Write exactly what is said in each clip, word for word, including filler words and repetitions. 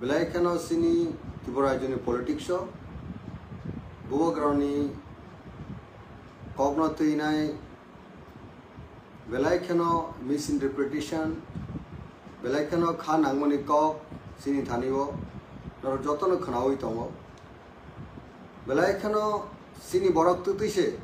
Belai kheno chini Tripura rajyoni politics o bubagrani kokno twinai, belai kheno misinterpretation, belai kheno kha nangmani kok chini thani o norok jotono khwnaui tongo. Belai kheno chini borok twtwi se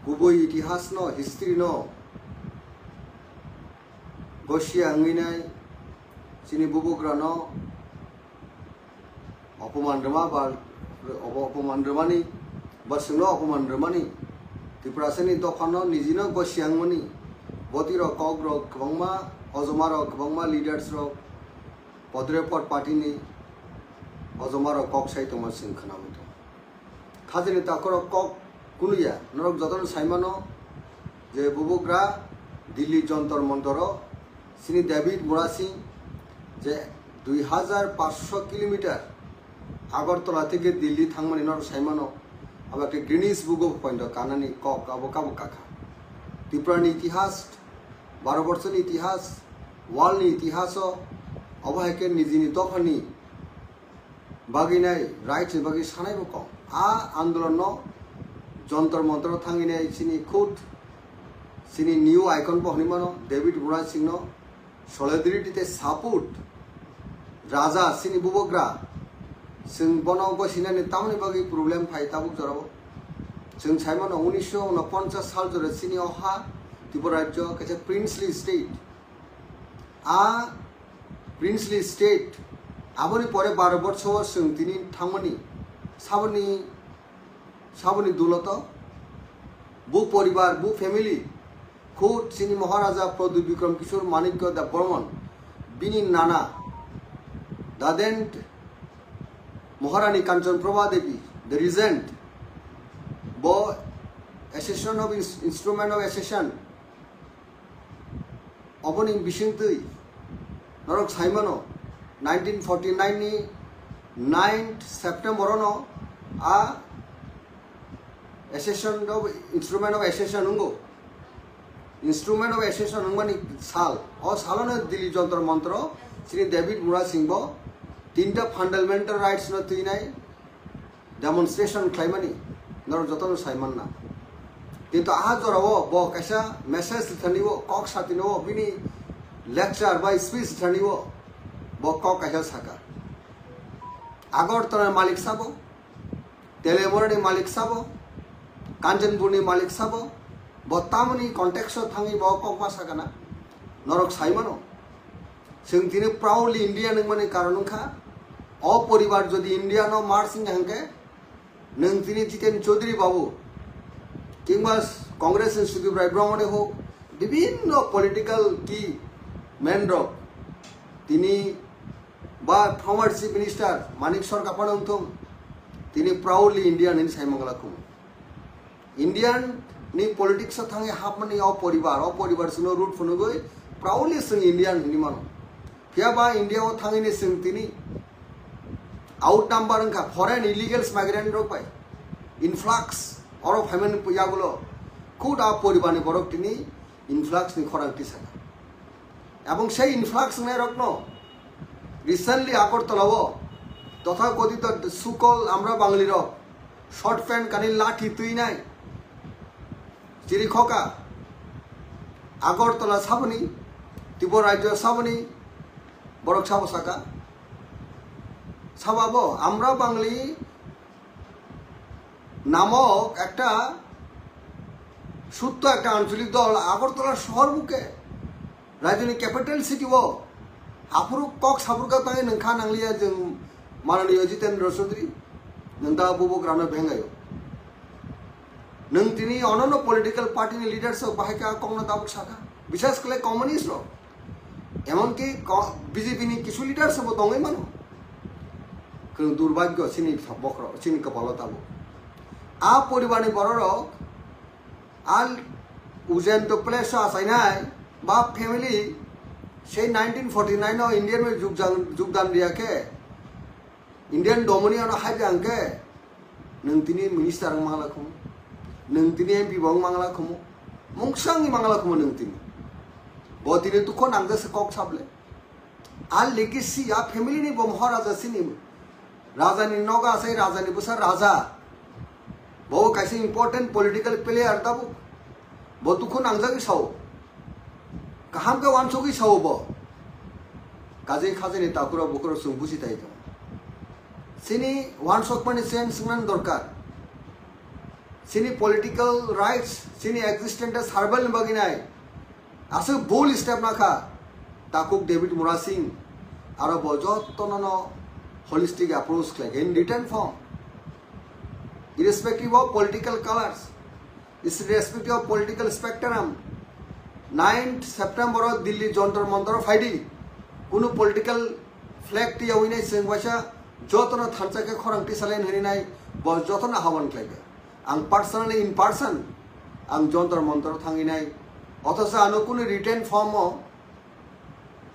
kubui itihas no, history no gosia wngwi nai, chini bubugrano opoman rwma ba obo opoman rwmani ba chwngno opoman rwmani, Tiprasani dophano nijino gosia wngmani, botirok kokrok kwbangma, ojomarok kwbangma, leaders rok, podrepot party ni ojomarok kok sai tongma chwng khwnaui tongo. Khajani takhoro kok kunuya, norok jotono saimano je bubugra Delhi Jontor Montoro chini David Murasing je dui hajar paanch sho kilometer Agartala theke Delhi thangmani norok saimano, abo khe Guinness Book of Poindo kanani kok abo kabo kakha. Tripurani itihas, Bharat borshoni itihas, world ni itihas o abo hai khe nijini dophani bagwi nai, rights ni bagwi sanai bo kok. A andolon no Jontor Montor thangwi nai chini khud chini new icon bo hwnwi mano David Murasing no solidarity tei support raja chini bubagra chwng bono gosinani tamoni bagwi problem phai tabuk jorao. Chwng sai mano unisho unoponchas sal jora chini o ha Tripura rajyo kaisa princely state. A princely state, aboni pore baro borso o chwng tini thangmani saboni, saboni duloto bu poribar, bu family, khud chini Maharaja Pradyut Bikram Kishore Manikya Debbarman, bini nana, the then Maharani Kanchan Prabha Devi, the regent, bo Association of Ins-, Instrument of Accession, oboni bisingtwi norok saimano, nineteen forty nine ni ninth September ono a Accession of Instrument of Accession wngo. Instrument of Accession wngmani sal, o salono Delhi Jontor Montor o chini David Murasing bo tinta fundamental rights no twinai demonstration khlaimani norok jotono saimanna. Kintu aha jorao bo kaisa message rwthani o, kok satini o, bini lecture bai speech rwthani o bo kok kaisa saka. Agartala ni malik sabo, Telemura ni malik sabo, Kanchanpur ni malik sabo, bo tamoni context o thangwi bo kok ma sakana, norok saimano. Chwng tini proudly Indian wngmani karon wngkha, o poribar jodi India no merge wngkha hwnkhe, nwng tini Jiten Chaudhary babu, kingba Congress ni Sudip Rai Brahmani hok, bibinno political key man rok tini ba former Chief Minister Manik Sarkar phano wngthung, tini proudly Indian hinwi sai mangla khumu. Indian ni politics o thangwi hapmani o poribar, o poribar chwngno root phunugwi proudly chwng Indian hinwi mano. Phiya ba India o thangwini chwng tini outnumber wngkha foreign illegals migrant rok bai, influx oro phaimani yagulo khud a poribarni borok tini influx ni khorang tisaka. Ebong sei influx wngnai rokno recently Agartala o totha kothito sukol amra Bangali rok short pant kani lathi twinai chiri khoka Agartala saboni, Tripura rajyo saboni, borok sabo saka. Sababo amra Bangali namok ekta sutto ekta ancholik dol Agartala shohor buke, rajyoni capital city o, aphuru kok saburka tangwi nwng kha nangliya jwng mananiya Jitendra Chaudhary, nwng da bubugrano bhengaio. Nwng tini onono political party ni leaders rok bahai kha kokno tabuk sakha, bisas khlai communist rok. Emonki ko-, B J P ni kisu leaders bo tongwi mano. Kwrwng durbhagyo chini bokhorok, chini kopalo tabuk. A poribarni bororok, a Ujjayanta Palace o achainai ba family sei nineteen forty nine o Indian bai jugjan-, jugdan riya khe, Indian domoni ano hai de angke, nwng tini minister wng mangla khumu, nwng tini M P bo wng mangla khumu, mungsang wng mangla khumu nwng tini. Bo tini tukho nangde se kok sable. A legacy, a family ni bo Maharaja sini. Raja ni noga asai, raja ni bwsa raja. Bo kaisa important political player tabuk. Bo dukhu nangjagwi sao. Kaham khe wansugwi sao bo. Kajai khajani takura bukuro chwng buji tai tong. Sini wansokmani chwng swngna dorkar. Sini political rights, sini existence survival ni bagwi nai. Aswk bold step nakha. Takhuk David Murasing, aro bo jotono no holistic approach khlai in written form, irrespective of political colors, irrespective of political spectrum. Ninth September o Delhi Jantar Mantar o phaidi, kunu political flag tiya winai chwng waisa jotono thansa khe khorang tisalen hwnwi nai, bo jotono ahwan khlai kha. Ang personally in person ang Jantar Mantar o thangwi nai, othocho ano kunu written form o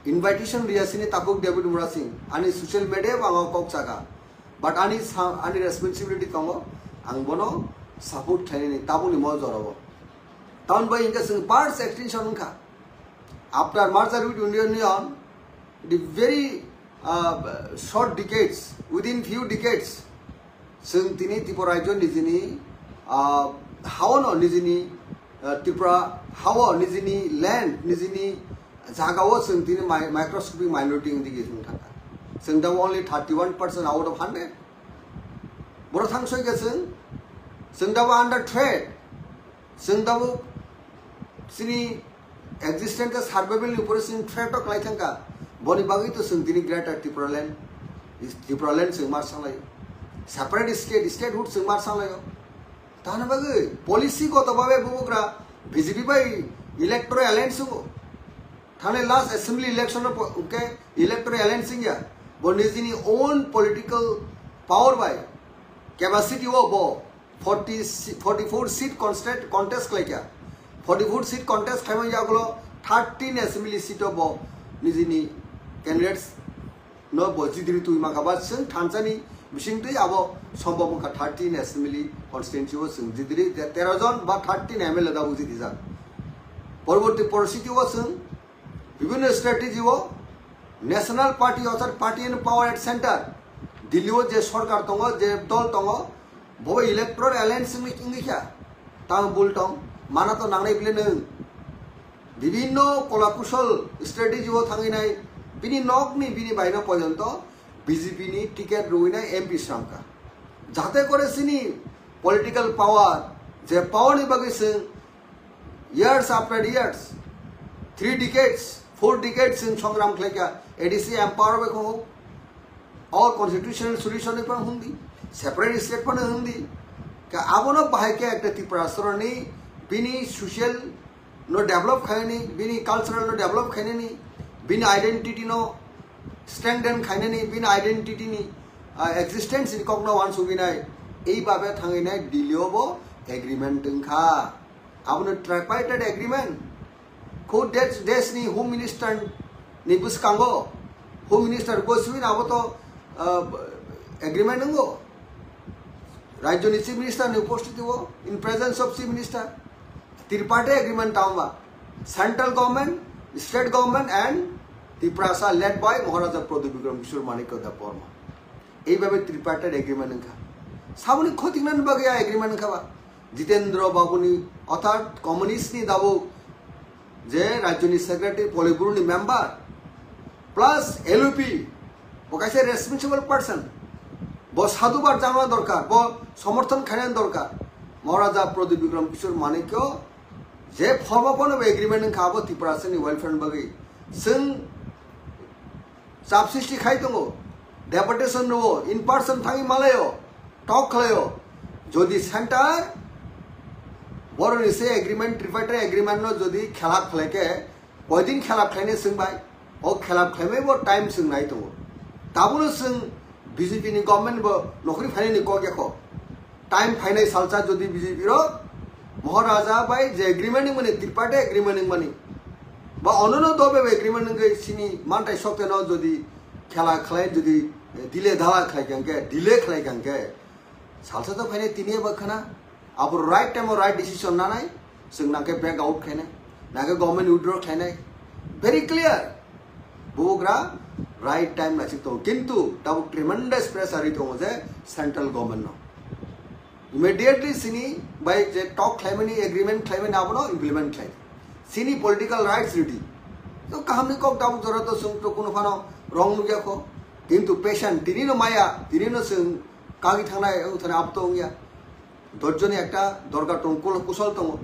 invitation riya sini Takhuk David Murasing, ani social media bo ang kok saka, but ani sa-, ani responsibility tongo, ang bono support khlainani tabukni mo jorao. Town bai hingke chwng parts extension wngkha. After merger with Indian Union, the very, uh, short decades, within few decades, chwng tini Tripura rajyo nijini, ah, hao no nijini, ah, Tripura hao nijini land, nijini jaga o chwng tini mi-, microscopic minority wngwi tong thangkha. Chwng da only thirty one percent out of hundred. Borok thang soi khe chwng, chwng da under threat. Chwng tabuk chini existence khe survival ni upore chwng threat o kwlai thangkha. Boni bagwi to chwng tini Greater Tipraland, Tipraland chwng ma salai. Separate state, statehood chwng ma salai o. Tani bagwi policy goto babe bubugra B J P bai electoral alliance o. Thani last assembly election o po-, ke electoral alliance ya. Bo nijini own political power bai capacity o bo forty si-, forty four seat contest, contest khlaikha. Forty four seat contest khlaimani yagulo thirteen assembly seat o bo nijini candidates no bo jidiri twi mangkha ba chwng thansani bisingtwi abo sombhob wngkha thirteen assembly constituency o chwng jidiri je tero jon ba thirteen M L A da bo jidijak. Porborti porositi o chwng bibhinno strategy o national party orthat party in power at center Delhi o je sorkar tongo, je dol tongo, bo electoral alliance wngwi, wngwi kha. Tamo bul tong, mana to nangnai bile nwng. Bibhinno kola kusol strategy o thangwi nai, bini nokni, bini baino porjonto B J P ni ticket rwwi nai M P sramkha. Jate kore chini political power, je power ni bagwi chwng years after years, three decades, four decades chwng songram khlaikha, A D C empower bai khongo, or constitutional solution bai phano hwngdi, separate state phano hwngdi. Ka abono bahai khe ekta Tripura soroni bini social no develop khainani, bini cultural no develop khainani, bini identity no strengthen khainani, bini identity ni, ah, existence ni kokno wansugwi nai, ei babe thangwi nai Delhi o bo agreement wngkha. Abono tripartite agreement. Kho desh, desh ni Home Minister ni bwskango, Home Minister goswi abo to, ah, agreement wngo. Rajyo ni Chief Minister ni upostiti o, in presence of Chief Minister, tripartite agreement tamo ba. Central government, state government and Tiprasa led by Maharaja Pradyut Bikram Kishore Manikya Debbarma. Ei babe tripartite agreement wngkha. Saboni khotingnani bagwi a agreement wngkha ba. Jitendra Babu ni, orthat communist ni dabo je rajyo ni secretary, politburo ni member, plus L O P, bo kaisa responsible person, bo sadhubad janana dorkar, bo somorthon khainani dorkar. Maharaja Pradyut Bikram Kishore Manikya je form o phano bo agreement wngkha abo Tiprasa ni welfare ni bagwi. Chwng chap sristi khai tongo, deputation rwo, in person thangwi malaio, talk khlaio. Jodi center boroni se agreement, tripartite agreement no jodi khelap khlai khe, koidin khelap khlainai chwng bai? O khelap khlaimai bo time chwng nai tongo. Tabono chwng B J P ni government bo nokhri phainani kok yakho. Time phainai salsa jodi B J P rok Maharaja bai je agreement wngmani, tripartite agreement wngmani, ba onono dobe agreement wngwi sini mantai sokteno jodi khela khlai, jodi dile dala khlai kangkhe, delay khlai kangkhe, salsa to phainai tini eba khana, abo right time o right decision nanai, chwng nangkhe back out khainai, nangkhe government withdraw khainai, very clear. Bugra right time naisik tongo, kintu tabuk tremendous pressure ri tongo je central government no immediately sini bai je talk khlaimani, agreement khlaimani abono implement khlai. Sini political rights ridi. To kahamni kok tabuk jora to chwng to kuno phano wrong nukya kho. Kintu patient tini no maya, tini no chwng kagi thangnai, wng thangnai abo to wngya. Dojjoni ekta dorkar tongo, kul-, kusol tongo.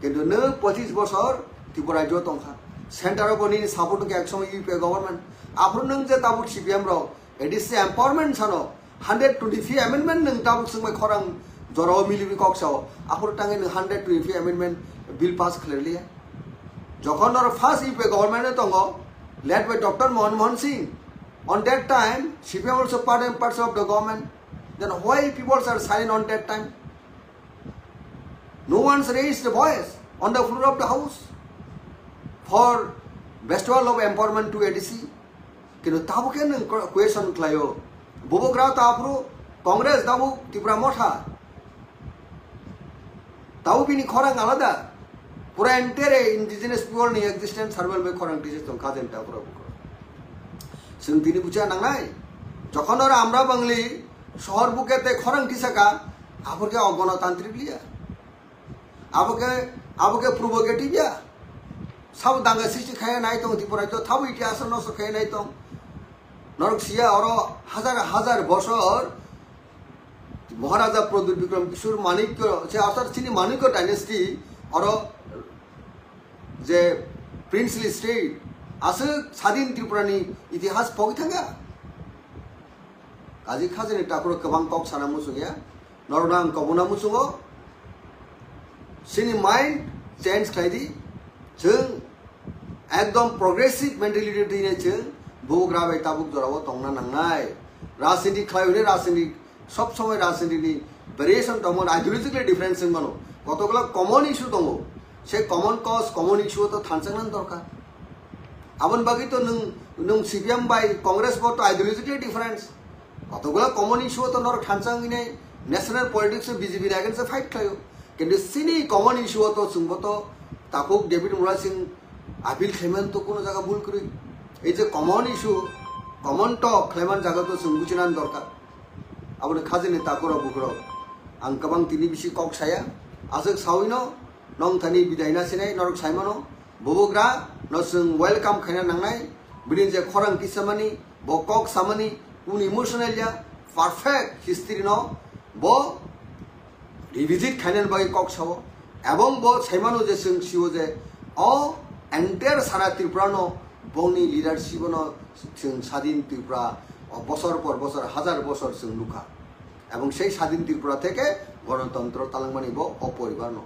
Kintu nw pochis bosor Tripura rajyo tongkha. Center o bo nini support wngkha ek somoy U P A government. Aphuru nwng je tabuk C P M rok A D C empowerment sano hundred twenty-five amendment nwng tabuk swngbai khorang jorao milibi kok sao. Aphuru tangwi nwng hundred twenty-five amendment bill pass khlai liya. Jokhon nor first U P A government o tongo, led by Doctor Manmohan Singh. On that time, C P M also part and parcel of the government. Then why people are silent on that time? No one's raised a voice on the floor of the house for bestowal of empowerment to A D C. Kintu tabuk khe nwng question khlaio. Bubagra ta aphuru Congress tabuk Tipra Motha. Tabuk bini khorang alada. Pura entire indigenous people ni existence survival bai khorang tisa tong khajen ta aphuru. Chwng tini bucha nangnai. Jokhon oro Amra Bangli sohor buke te khorang tisaka, aphuru khe ogonotantrik liya. Abo khe, abo khe provocative ya. Sabo danga sristi khaya nai tong Tripura to, thabo itihas nosto khaya nai tong. Norok siya oro hajar hajar bosor Maharaja Pradyut Bikram Kishore Manikya, se asar chini Manikya dynasty oro je princely state aswk sadin Tripura ni itihas pogwi thangya. Kaji khajani takuro kwbang kok sana muchungya. Norokno ang kobona muchungo. Chini mind change khlai di. Chwng ekdom progressive mentality twi nai chwng bubagra bai tabuk jorao tongna nangnai. Rajniti khlai hwnwi rajniti sob somoi rajniti ni variation tongmano, ideologically difference wngmano. Kotokla common issue tongo. Se common cause, common issue to thanchangna dorkar. Aboni bagwi to nwng, nwng C P M bai Congress bo to ideologically difference. Kotokla common issue to norok thanchang ine national politics o B J P ni against fight khlaio. Kintu sini common issue to chwngbo to takhuk David Murasing appeal khlaiman to kuno jaga bul kwrwi. Ei je common issue, common talk khlaiman jaga to chwng buchinan dorkar. Aboni khajini takhurok bukhurok ang kwbang tini bisi kok saya. Aswk sawino nong thani bidai na sinai norok saimano. Bubagra no chwng welcome khaina nangnai. Bini je khorang tisamani, bo kok samani, kuni emotional ya, perfect history no bo revisit khainani bagwi kok sao. Ebong bo saimano je chwng sio je o entire sara Tripura no bongni leadership no chwng sadin Tripura o bosor por bosor, hajar bosor chwng nukha. Ebong sei sadin Tripura theke gonotantro talangmani bo o poribar no.